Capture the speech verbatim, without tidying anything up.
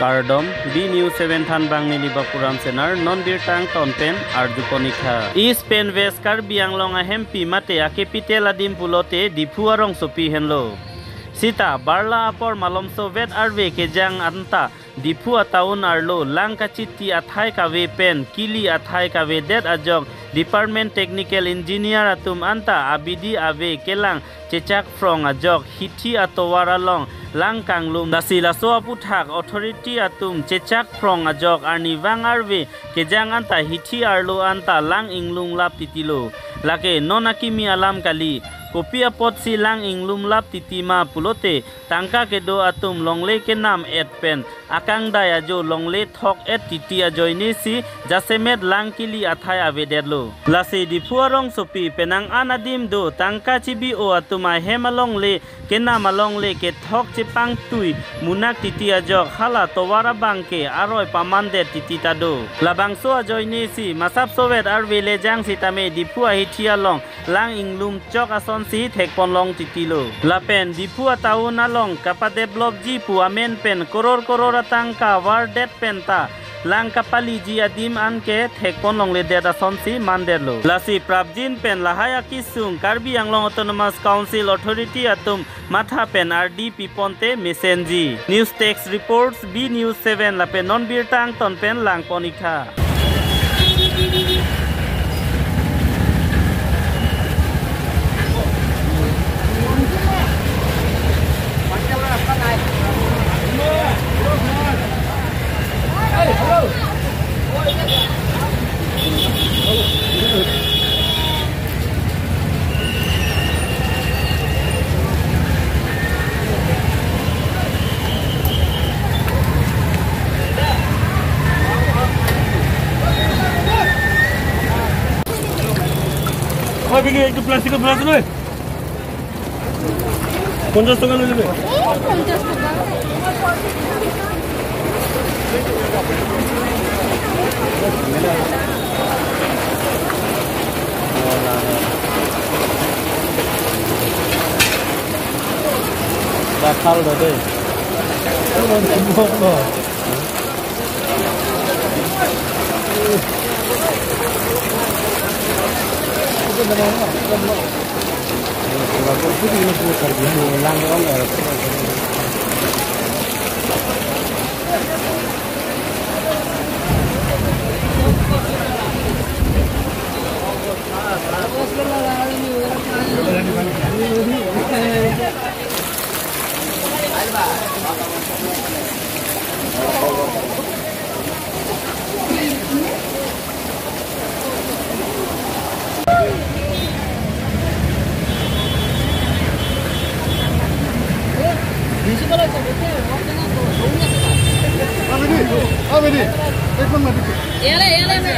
Kardom, B News seven thanbang neli Bapuram Senar, non birta angton pen arjupon ik tha. East pen West Karbi Anglong ahempi mate a-capital adim pulote Diphu arongsopi henlo. Sita barla apor malomso vet arve kejang anta Diphu a-town arlo lang kachiti athai kave pen kili athai kavedet ajok Department Technical Engineer atum anta abidi ave kelang chechak phrong ajok hithi atovar along lang kanglum. Lasi laso aputhak authority atum chechak phrong ajok arnivang arve kejang anta hithi arlo anta lang inglumlap titilo. Lake non akimi alam kali. Kopi apotsi lang inglumlap titi ma pulote tangka kedo atum longle kenam et pen akangdai ajo longle thok et titi ajoine si jasemet lang kili athai avedetlo. Lasi Diphu arongsopi penang an adim do tangka chibi-o atum ahem alongle kenam alongle kethok chepangtui munak titi ajok hala tovar abang ke aroi pamandet titi ta do. Labangso ajoine si masap sovet arve lejang sitame Diphu ahithi along lang inglum chok asonsi thekpon long titilo. Lapen Diphu a-town along kapadevelopji pu amen pen koror koror atangka vardet penta lang kapaliji adim anke thekpon longledet asonsi mandetlo. Lasi prapjin pen lahai akesung Karbi Anglong Autonomous Council authority atum matha pen ardi piponte mesenji. News Desk reports, B News seven lapen non birta angton pen langpon ik tha. ওই বিলি, একটু প্লাস্টিকের ফেলা তুলে। পঞ্চাশ টাকা নিয়ে নেবে। Bathal do dei. Amini, amini, ekman mati. Yale, yale, me.